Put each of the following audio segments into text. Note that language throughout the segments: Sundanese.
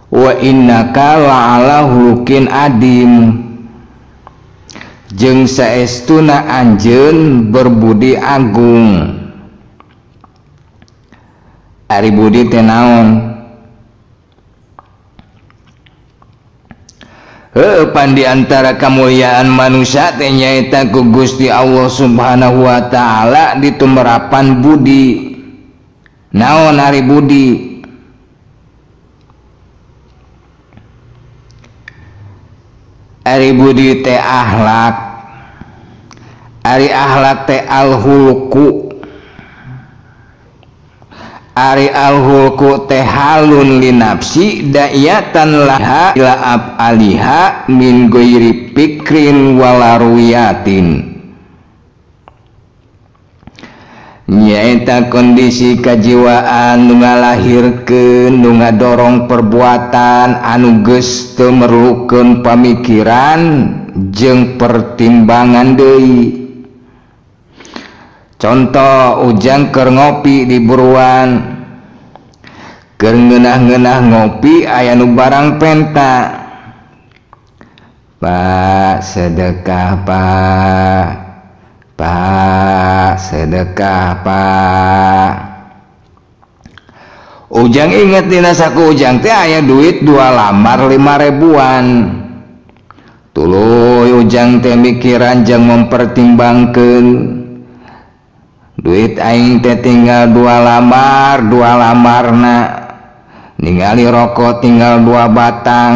Wa innaka la'ala hulukin adim, jeung saestuna anjeun berbudi agung. Ari budi teh naon? Heuh, pan di antara kamuliaan manusia teh nyaeta ku Gusti Allah Subhanahu wa taala ditumerapan budi. Naon ari budi? Ari budi teh akhlak. Ari akhlak teh al-hulku. Ari al-hulku teh halun li nafsi da'iyatan laha ila af'aliha min ghairi pikrin wala ruyatin. Nyaeta kondisi kajiwaan nu ngalahirkeun, nu ngadorong perbuatan anu geus teu merlukeun pamikiran jeung pertimbangan deui. Contoh, Ujang keur ngopi di buruan, keur ngeunah-ngeunah ngopi aya nu barang penta. Pak sedekah Pak, Pak sedekah Pak. Ujang inget dina saku Ujang teh aya duit 2 lambar 5 ribuan. Tuluy Ujang teh mikiran jeung mempertimbangkeun, duit aing teh tinggal 2 lambar, 2 lambarna. Ningali rokok tinggal 2 batang,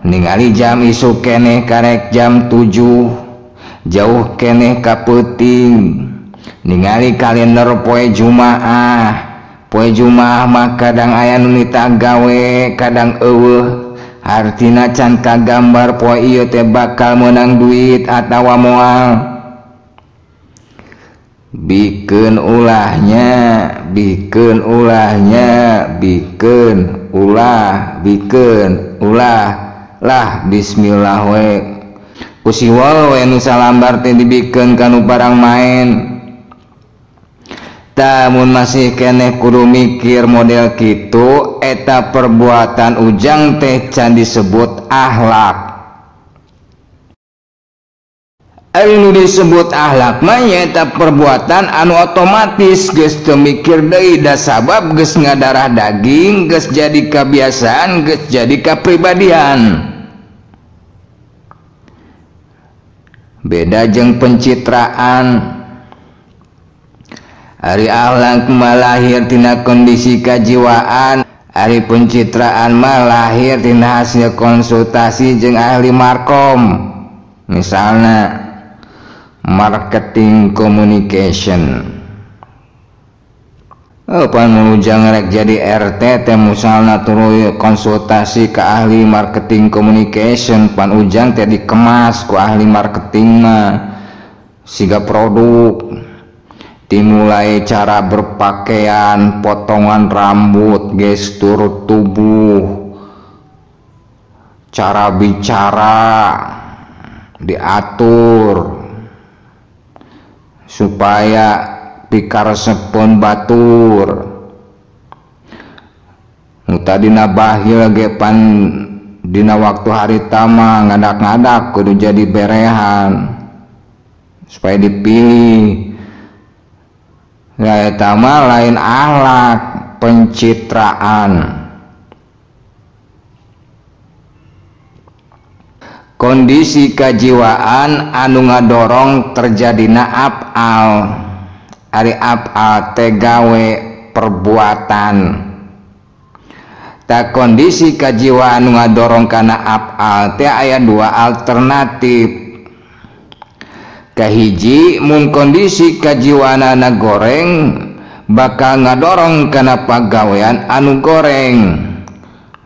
ningali jam isuk keneh karek jam 7. Jauh keneh ka peuting, ningali kalender poe Jumaah. Poe Jumaah mah kadang aya nu nitah gawe, kadang eueuh. Hartina can kagambar poe ieu teh bakal meunang duit atawa moal. Bikeun ulahnya, bikeun ulahnya, bikeun ulah, bikeun ulah. Lah bismillah we. Ku siwol we nu salambar teh dibikeun ka nu barang main. Tah mun masih keneh kudu mikir model kitu, eta perbuatan Ujang teh can disebut akhlak. Anu disebut akhlak mah nyaeta perbuatan anu otomatis geus teu mikir deui, da sabab geus ngadarah daging, geus jadi kebiasaan, geus jadi kapribadian. Beda jeung pencitraan. Ari akhlak mah lahir tina kondisi kajiwaan, ari pencitraan mah lahir tina hasil konsultasi jeung ahli markom, misalna marketing communication. Oh, pan Ujang rek jadi RT teh misalna tuluy konsultasi ke ahli marketing communication, pan Ujang teh dikemas ku ahli marketing mah siga produk. Dimulai cara berpakaian, potongan rambut, gestur tubuh, cara bicara diatur supaya pikaresepun batur. Nu tadina bahil ge pan dina waktu harita mah ngadak-ngadak kudu jadi berehan supaya dipilih. Ya eta mah lain akhlak, pencitraan. Kondisi kajiwaan anu ngadorong terjadina af'al. Ari af'al teh gawe perbuatan. Ta kondisi kajiwaan nu ngadorong kana af'al teh aya 2 alternatif. Kahiji, mun kondisi kajiwaanana goreng bakal ngadorong kana pagawean anu goreng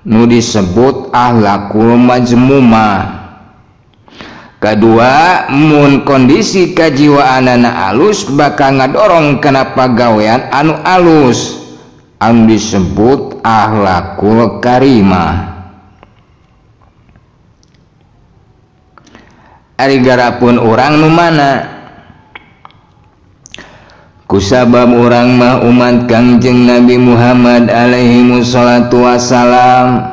nu disebut akhlakul majmumah. Kedua, mun kondisi kajiwaanana alus bakal ngadorong kana pagawean anu alus anu disebut akhlakul karimah. Ari garapun urang nu mana? Kusabab urang mah umat Kangjeng Nabi Muhammad alaihi wassalatu wassalam,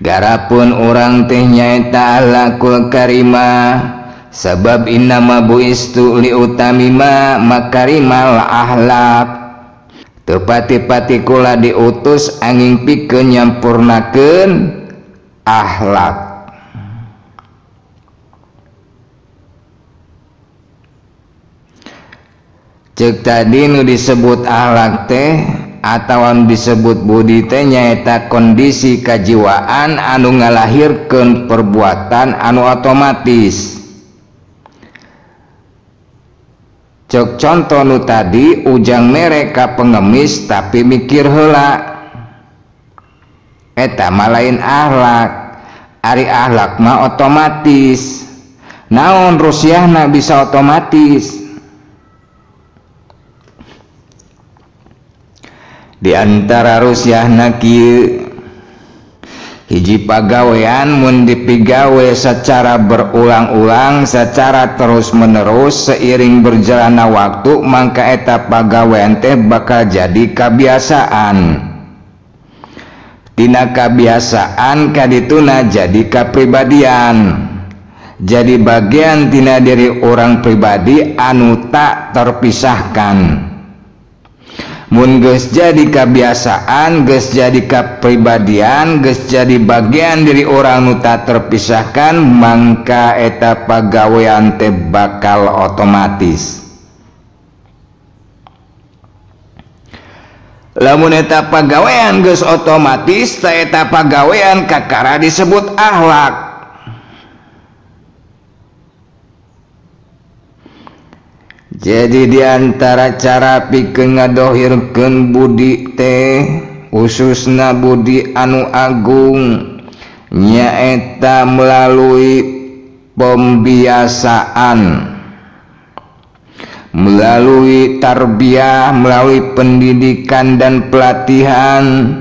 Garapun urang teh nyaeta akhlakul karimah sabab innama buistu liutamima makarimal akhlak. Teu pati-pati kula diutus angin pikeun nyampurnakeun akhlak. Ceuk tadi nu disebut akhlak teh atawa disebut budi teh nyaeta kondisi kajiwaan anu ngalahirkeun perbuatan anu otomatis. Cek conto nu tadi ujang mere ka pengemis tapi mikir heula, eta mah lain akhlak. Ari akhlak mah otomatis. Naon rusiahna bisa otomatis? Di antara rusiahna kieu, hiji pagawean mun dipigawe secara berulang-ulang, secara terus-menerus seiring berjalannya waktu, maka eta pagawean teh bakal jadi kebiasaan. Tina kebiasaan kadituna jadi kapribadian, jadi bagian tina diri orang pribadi anu tak terpisahkan. Mun geus jadi kebiasaan, geus jadi kepribadian, geus jadi bagian diri orang nu tak terpisahkan, mangka eta pagawean teh bakal otomatis. Lamun eta pagawean geus otomatis, ta eta pagawean kakara disebut akhlak. Jadi diantara cara pikeun ngadohirkeun budi teh khususna budi anu agung nyaeta melalui pembiasaan, melalui tarbiyah, melalui pendidikan dan pelatihan,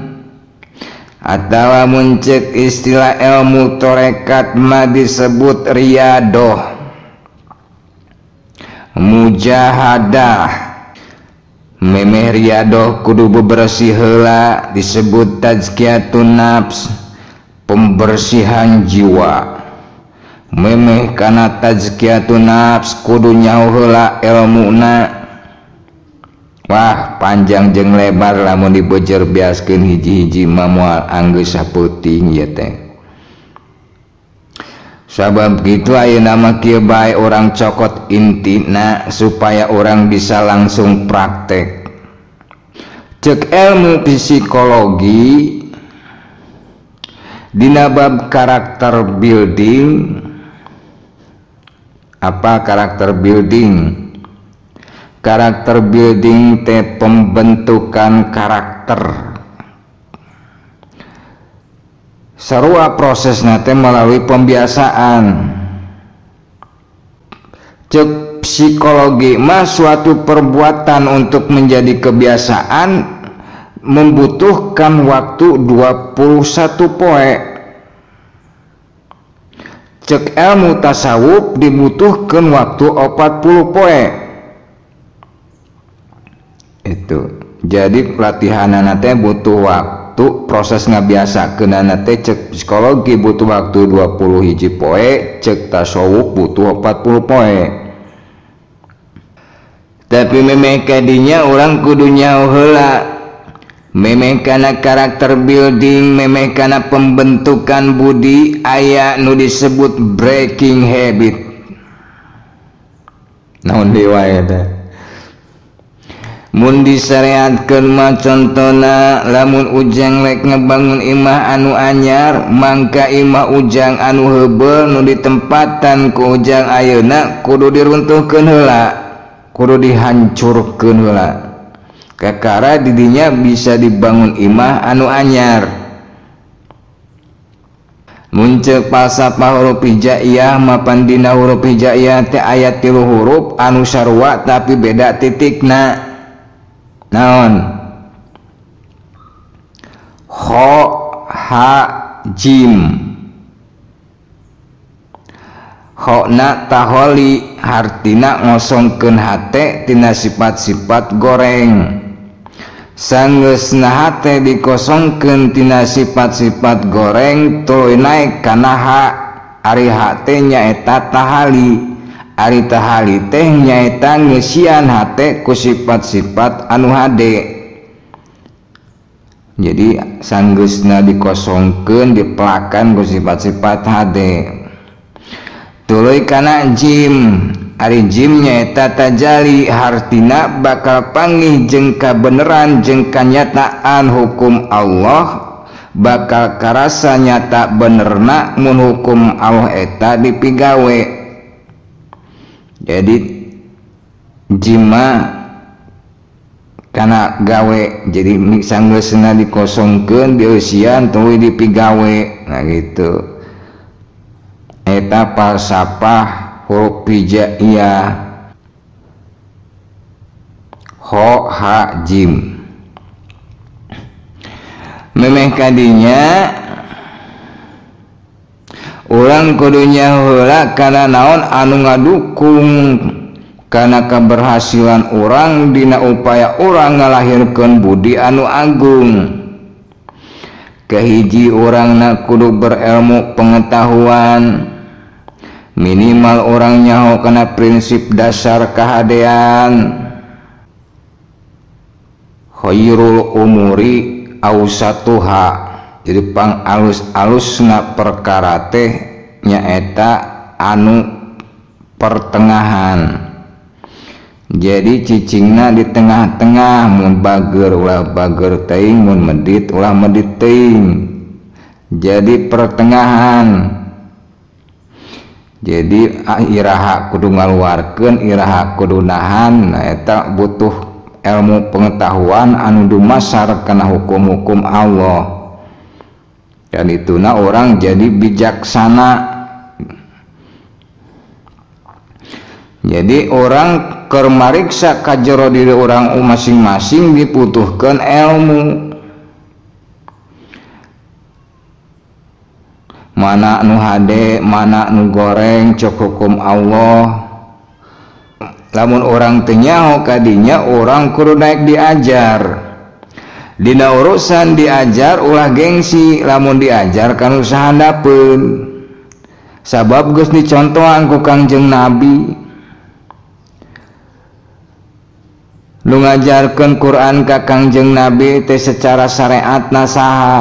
atawa mun ceuk istilah ilmu tarekat mah disebut riyadoh, mujahadah. Memeh riyadoh kudu bebersih heula, disebut tazkiyatun nafs, pembersihan jiwa. Memeh kana tazkiyatun nafs kudu nyaho heula elmuna. Wah, panjang jeung lebar lamun dibejer biaskeun hiji-hiji mah moal anggeus sapeuting ieu teh. Sabab gitu ayeuna mah kieu bae orang cokot intina supaya orang bisa langsung praktek. Cek ilmu psikologi dina bab karakter building. Apa karakter building? Karakter building teh pembentukan karakter. Sarua prosesna teh melalui pembiasaan. Cek psikologi mah suatu perbuatan untuk menjadi kebiasaan membutuhkan waktu 21 poe. Cek ilmu tasawuf dibutuhkan waktu 40 poe. Itu. Jadi pelatihanana teh butuh waktu, proses ngabiasakeunana teh cek psikologi butuh waktu 21 poe, cek tasawuf butuh 40 poe. Tapi memeh kadinya orang kudu nyaho heula. Memeh kana karakter building, memeh kana pembentukan budi aya nu disebut breaking habit. Naon deui wae teh? Mun disyariatkeun mah contona lamun ujang rek ngebangun imah anu anyar, mangka imah ujang anu heubeul nu ditempatan ku ujang ayeuna kudu diruntuhkeun heula, kudu dihancurkeun heula. Kakara didinya bisa dibangun imah anu anyar. Mun ceuk falsafah huruf hijaiyah mapan dina huruf hijaiyah teh aya 3 huruf anu sarua tapi beda titikna. Naon? Kho, ha, jim. Khona taholi hartina ngosongkeun hate tina sifat-sifat goreng. Sanggeusna hate dikosongkeun tina sifat-sifat goreng tuluy naek kana ha. Ari ha teh nyaeta tahali. Ari tahali teh nyaeta ngeusian hate ku sifat-sifat anu hade. Jadi sanggeusna dikosongkeun dipelakan ku sifat-sifat hade. Tuluy kana jim. Ari jim nyaeta tajali, hartina bakal panggih jeung kabeneran jeung kanyataan hukum Allah, bakal karasa nyata benerna mun hukum Allah eta dipigawe. Jadi jima kana gawe, jadi sanggeusna dikosongkeun dieusian tuluy dipigawe. Nah gitu. Eta falsafah huruf hijaiyah ho ha jim. Memeh kadinya urang kudunya heula kana naon anu ngadukung kana keberhasilan urang dina upaya urang ngalahirkeun budi anu agung. Kahiji urangna kudu berilmu pengetahuan, minimal orang nyaho kana prinsip dasar kahadean. Khairul umuri ausatuha, jadi pang alus-alusna perkara teh nyaeta anu pertengahan. Jadi cicingna di tengah-tengah, mun bager ulah bager teuing, mun medit ulah medit teuing. Jadi pertengahan. Jadi iraha kudu ngaluarkeun, iraha kudu nahan. Nah eta butuh ilmu pengetahuan anu dumasar kana hukum-hukum Allah. Dan ituna orang jadi bijaksana. Jadi orang keur mariksa ka jero diri orang masing-masing dibutuhkeun ilmu. Mana nu hade, mana nu goreng cek hukum Allah. Lamun orang teu nyaho kadinya orang kudu naik diajar. Dina urusan diajar ulah gengsi, lamun diajar kan usaha handapeun. Sabab geus dicontohan ku Kangjeng Nabi. Nu ngajarkeun Quran ka Kangjeng Nabi teh secara syariatna saha?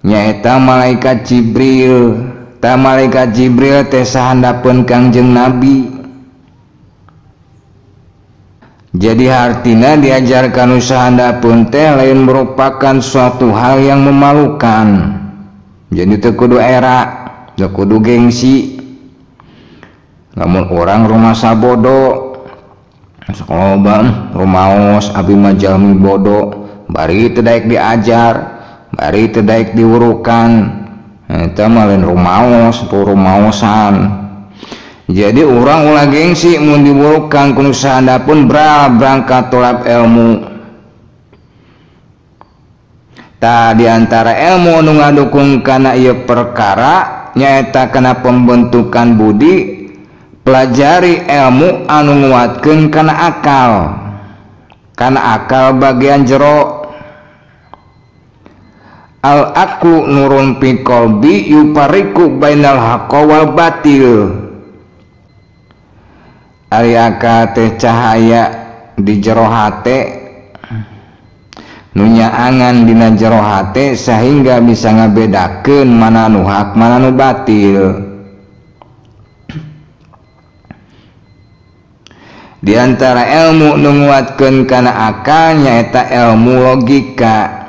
Nyaeta malaikat Jibril. Ta malaikat Jibril teh sahandapeun Kangjeng Nabi. Jadi hartina diajarkan sahandapeun teh lain merupakan suatu hal yang memalukan. Jadi teu kudu era, teu kudu gengsi. Lamun orang rumasa bodoh, sakoba rumaos abi mah jalmi bodoh, bari teu daek diajar, bari teu daek diwurukan, eta mah lain rumaos, rumaosan. Jadi urang ulah gengsi mun diwurukan ku nu sahandapeun berangkat tolap ilmu. Tah di antara ilmu nu ngadukung kana ieu perkara nyaeta kana pembentukan budi, pelajari ilmu anu nguatkeun kana akal. Kana akal bagian jero. Al aku nurun fi qalbi yupariku bainal haqqi wal batil. Ari akal teh cahaya di jero hate, nu nyaangan dina jero hate sehingga bisa ngabedakeun mana nu hak mana nu batil. Di antara ilmu nu nguatkeun kana akal nyaeta ilmu logika.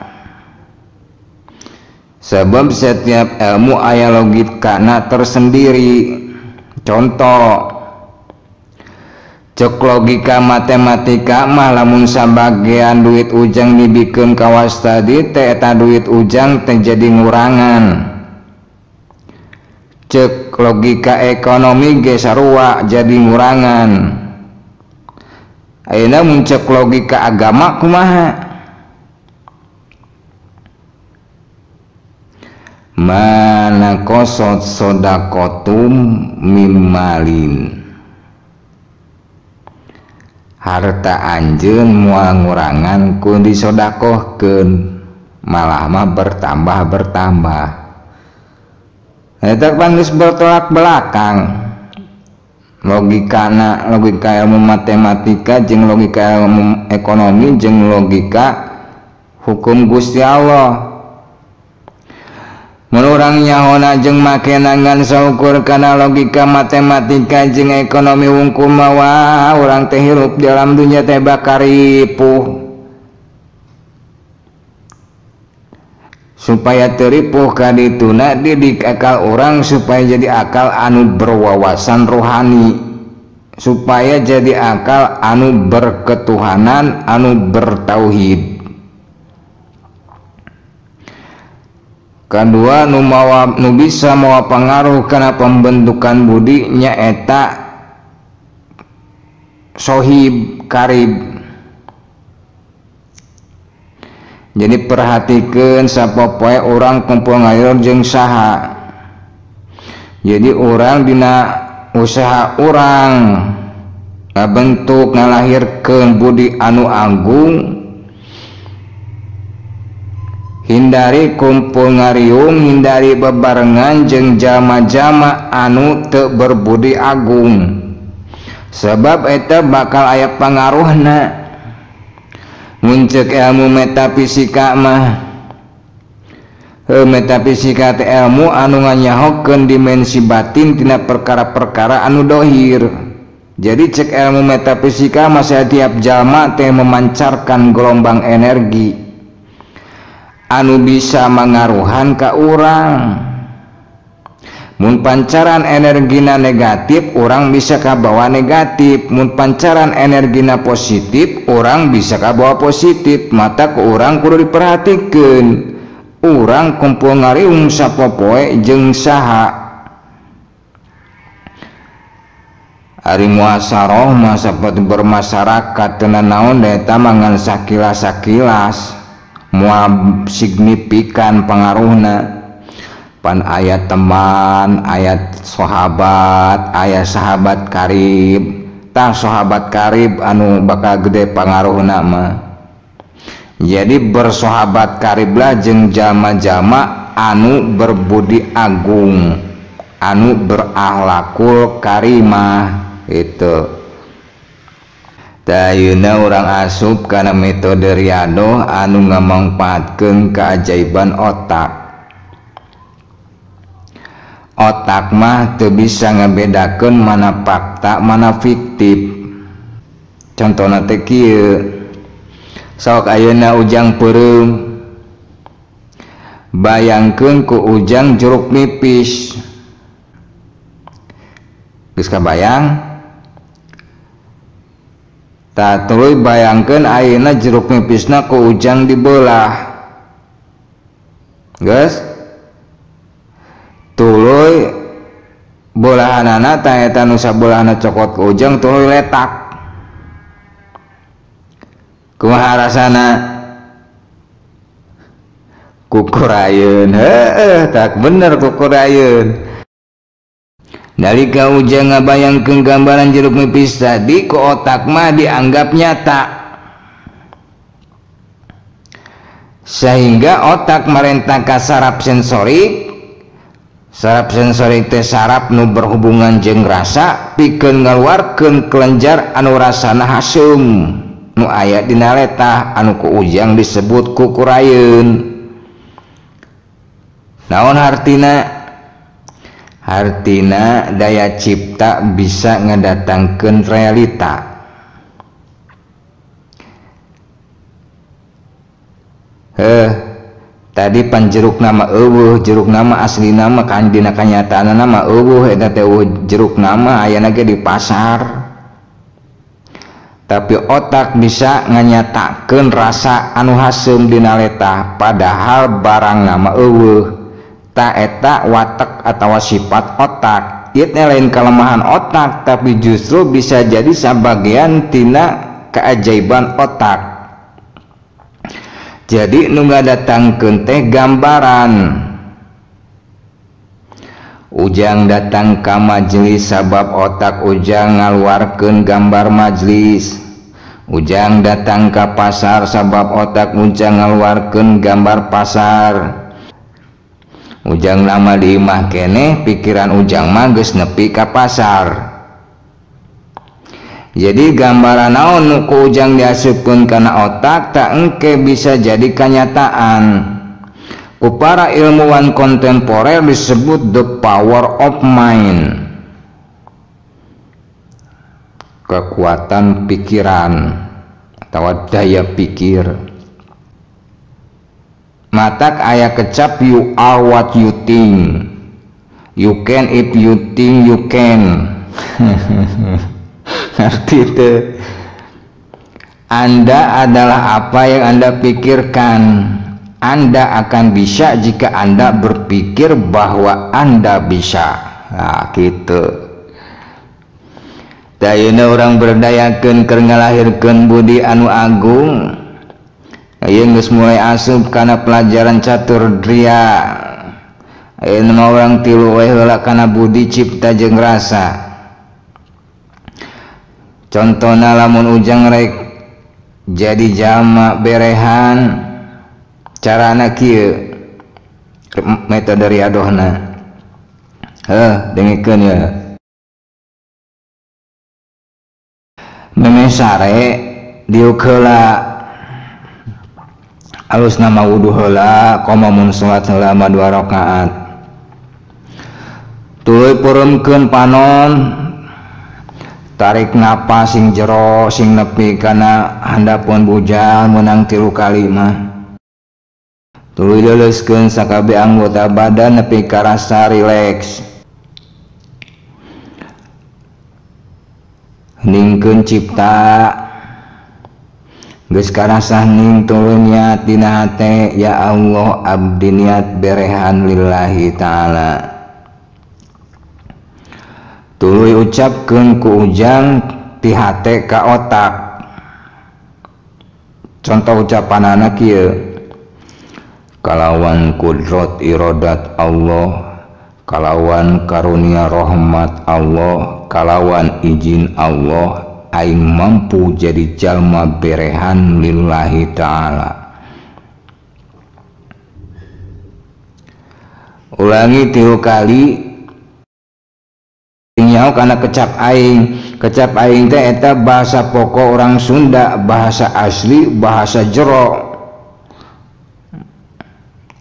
Sebab setiap ilmu aya logikana tersendiri. Contoh, cek logika matematika mah lamun sabagean duit ujang dibikeun kawas tadi teh eta duit ujang teh jadi ngurangan. Cek logika ekonomi ge sarua jadi ngurangan. Ayeuna mun cek logika agama kumaha? Mana kosot sodakotum mimmalin. Harta anjeun moal ngurangan ku disodakohkeun, malah mah bertambah-bertambah. Eta pan geus bertolak belakang. Logikana, logika ilmu matematika jeung logika ilmu ekonomi jeung logika hukum Gusti Allah. Mun urang nyahona jeung makena ngan saukur kana logika matematika jeung ekonomi wungkul mah urang teh hirup dalam dunya teh bakal ripuh. Supaya teu ripuh ka dituna didik akal urang supaya jadi akal anu berwawasan rohani, supaya jadi akal anu berketuhanan, anu bertauhid. Kedua nu mawa nu bisa mawa pangaruh kana pembentukan budi nyaeta sohib karib. Jadi perhatikeun sapopoe urang kumpul ngayur jeung saha. Jadi urang dina usaha urang ngabentuk ngalahirkeun budi anu agung, hindari kumpul ngariung, hindari bebarengan jeung jama-jama anu teu berbudi agung, sebab eta bakal aya pangaruhna. Mun ceuk ilmu metafisika mah, metafisika teh ilmu anu nganyahokeun dimensi batin tina perkara-perkara anu dohir. Jadi cek ilmu metafisika mah setiap jalma teh memancarkan gelombang energi anu bisa mangaruhan ka urang. Mun pancaran energina negatif, urang bisa kabawa negatif. Mun pancaran energina positif, urang bisa kabawa positif. Mata ku urang kudu diperhatikeun. Urang kumpul ngariung sapopoe jeung saha. Ari muasarah mah saperti bermasyarakat teu nanaon da eta mah ngan sakilas-sakilas, moal signifikan pangaruhna. Pan aya teman, aya sahabat, aya sahabat karib. Tah sahabat karib anu bakal gede pangaruhna mah. Jadi bersahabat kariblah jeung jalma-jalma anu berbudi agung, anu berakhlakul karimah itu. Tayuna urang asup kana metode riadoh anu ngamangpaatkeun keajaiban otak. Otak mah teu bisa ngabedakeun mana fakta mana fiktif. Contona teh kieu. Sok ayeuna ujang peureum, bayangkeun ku ujang jeruk nipis. Geus kabayang? Tah tuluy bayangkeun ayeuna jeruk nipisna ku ujang dibelah. Geus? Tuluy belahanana tah eta nu sabelahna cokot ku ujang tuluy letak. Kumaha rasana? Kukurayeun. Heueuh, tak bener kukurayeun. Nalika ujang ngabayangkeun gambaran jeruk nipis tadi ku otak mah dianggap nyata, sehingga otak merentah ka saraf sensorik. Saraf sensorik teh saraf nu berhubungan jeung rasa, pikeun ngaluarkeun kelenjar anu rasana haseum nu aya dina letah anu ku ujang disebut kukurayeun. Naon hartina? Hartina daya cipta bisa ngadatangkeun realita. Heh, tadi pan jeruk nama eueuh, jeruk nama asli nama kan dina kanyataanna nama eueuh, eta teh eueuh jeruk nama ayana ge di pasar. Tapi otak bisa nganyatakeun rasa anu haseum dina letah padahal barang nama eueuh. Ta eta watek atawa sifat otak. Ieu teh lain kelemahan otak, tapi justru bisa jadi sabagian tina keajaiban otak. Jadi nu ngadatangkeun teh gambaran. Ujang datang ka majelis sabab otak ujang ngaluarkeun gambar majelis. Ujang datang ke pasar sabab otak ujang ngaluarkeun gambar pasar. Ujang lama di imah keneh pikiran ujang mah geus nepi ka pasar. Jadi gambaran naon nu ku ujang diasupkeun kana otak tak engke bisa jadi kanyataan. Ku para ilmuwan kontemporer disebut the power of mind, kekuatan pikiran atau daya pikir. Matak aya kecap you are what you think, you can if you think you can. Ngerti itu? Anda adalah apa yang Anda pikirkan. Anda akan bisa jika Anda berpikir bahwa Anda bisa. Nah, gitu. Dayana orang berdayakeun keur ngalahirkeun budi anu agung. Ayeuna geus mulai asup kana pelajaran catur dria. Ayeuna mah urang tilu we heula kana budi cipta jeung rasa. Contona lamun ujang rek jadi jalma berehan, carana kieu metode riadohna. Heuh, dengekeun ya. Memeh sare diuk heula, alus nama wudu heula, komo mun salat heula mah 2 rakaat. Tuluy puremkeun panon, tarik napas sing jero sing nepi kana handapeun bujal meunang 3 kali mah. Tuluy leuleuskeun sakabeh anggota badan nepi ka rasa rileks. Heningkeun cipta, geus karasa hening tuluy niat dina hate, ya Allah abdi niat berehan lillahi ta'ala. Tuluy ucapkeun ku ujang ti hate ka otak. Contoh ucapanana kieu, kalawan kudrat iradat Allah, kalawan karunia rahmat Allah, kalawan izin Allah, aing mampu jadi jalma berehan lillahi ta'ala. Ulangi 3 kali. Nyaho kana kecap aing. Kecap aing teh eta bahasa pokok orang Sunda, bahasa asli, bahasa jero.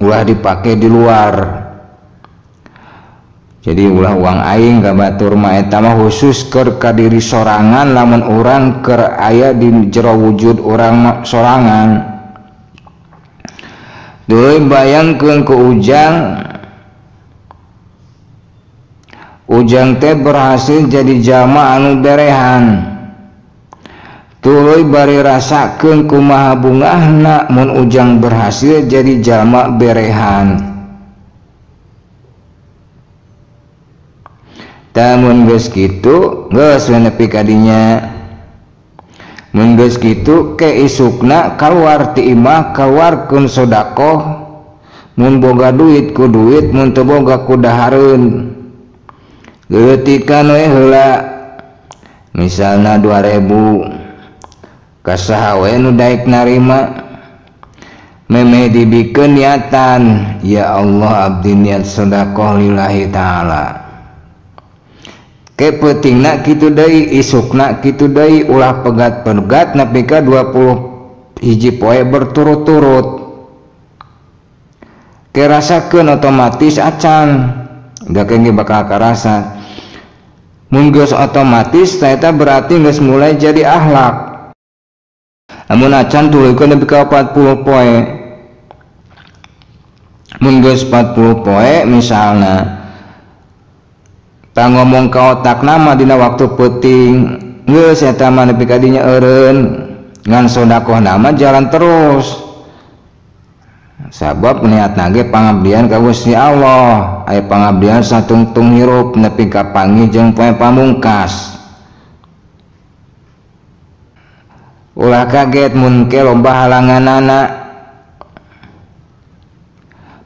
Ulah dipake di luar. Jadi ulah uang aing ka batur mah eta mah khusus keur ka diri sorangan, lamun urang keur aya di jero wujud urang sorangan. Deui bayangkeun ku ujang, ujang teh berhasil jadi jalma anu berehan. Tuluy bari rasakeun kumaha bungahna mun ujang berhasil jadi jalma berehan. Mun geus kitu geus we nepi ka dinya. Mun geus kitu ke isukna kaluar ti imah kaluarkeun sedekah. Mun boga duit ku duit, mun teu boga ku dahareun. Leutikan we heula, misalna 2000 ka saha we nu daek narima. Memeh dibikeun niatan, ya Allah abdi niat sedekah lillahi ta'ala. Ke peutingna kitu deui, isukna kitu deui, ulah pegat-pegat nepi ka 20 hiji poe berturut-turut. Ke rasakeun otomatis acan, gak kenging bakal karasa. Mun geus otomatis eta berarti geus mulai jadi akhlak. Lamun acan tuluykeun nepi ka 40 poe. Mun geus 40 poe misalna tah ngomong ka otak nama dina waktu peuting geus eta mah nepi ka dinya eureun, ngan sedekah nama jalan terus. Sabab niatna ge pangabdian ka Gusti Allah, aya pangabdian satungtung hirup nepi ka panggih jeung poe pamungkas. Ulah kaget mun ke loba halanganana,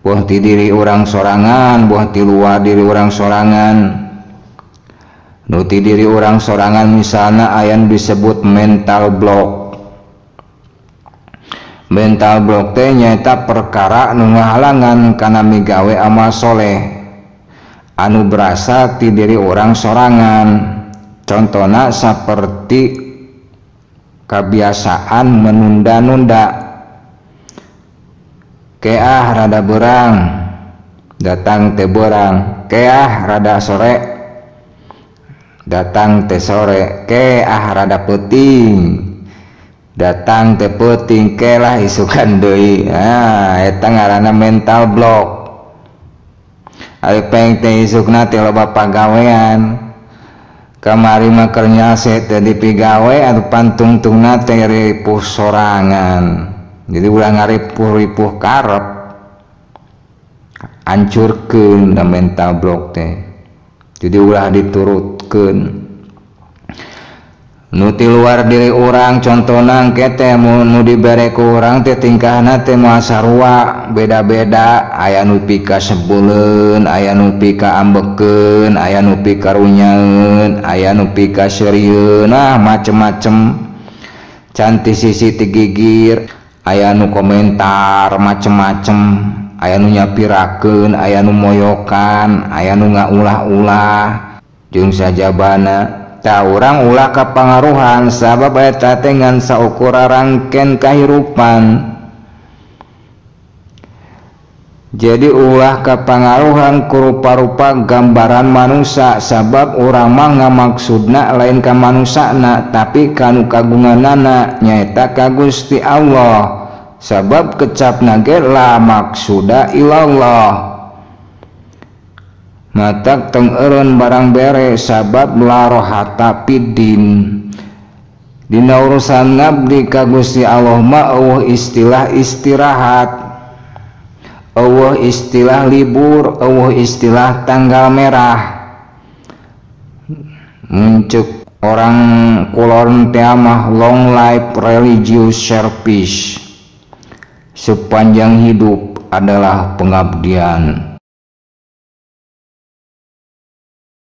boh ti diri urang sorangan, boh ti luar diri urang sorangan. Nu ti diri urang sorangan misalna aya nu disebut mental block. Mental block teh nyaeta perkara nu ngahalangan kana migawe amal soleh anu berasal ti diri urang sorangan. Contona saperti kebiasaan menunda-nunda. Keah rada berang datang teh berang, keah rada sore datang teh sore, keah rada peuting datang teh peuting, kelah isukan deui. Ah, eta ngaranna mental block. Ari peng teh isukna teh loba pagawean, kamari mah keur nyalse teh dipigawe atuh pantungtungna teh ripuh sorangan. Jadi ulah ngaripuh-ripuh karep, hancurkeun da mental block teh. Jadi ulah diturutkeun nu ti luar diri urang. Contohna engke teh nu dibere ku urang teh tingkahna teh moal sarua, beda-beda. Aya nu pika sebuleun, aya nu pika ambekeun, aya nu pika runyaeun, aya nu pika serieun, nah macem-macem. Canti sisi ti gigir, aya nu komentar macem-macem, aya nu nyapirakeun, aya nu moyokan, aya nu ngaulah-ulah jeung sajabana. Tah urang ulah kapangaruhan sabab eta teh ngan saukur rangken kahirupan. Jadi ulah kapangaruhan ku rupa-rupa gambaran manusia, sabab urang mah ngamaksudna lain ka manusana tapi kanu kagunganana nyaeta ka Gusti Allah. Sabab kecapna ge la maksuda ilallah. Matak tong eureun barang bere sabab la rohata piddin. Dina urusan ngabdi ka Gusti Allah mah eueuh istilah istirahat, eueuh istilah libur, eueuh istilah tanggal merah. Muncul orang kulon teh mah long life religious service, sepanjang hidup adalah pengabdian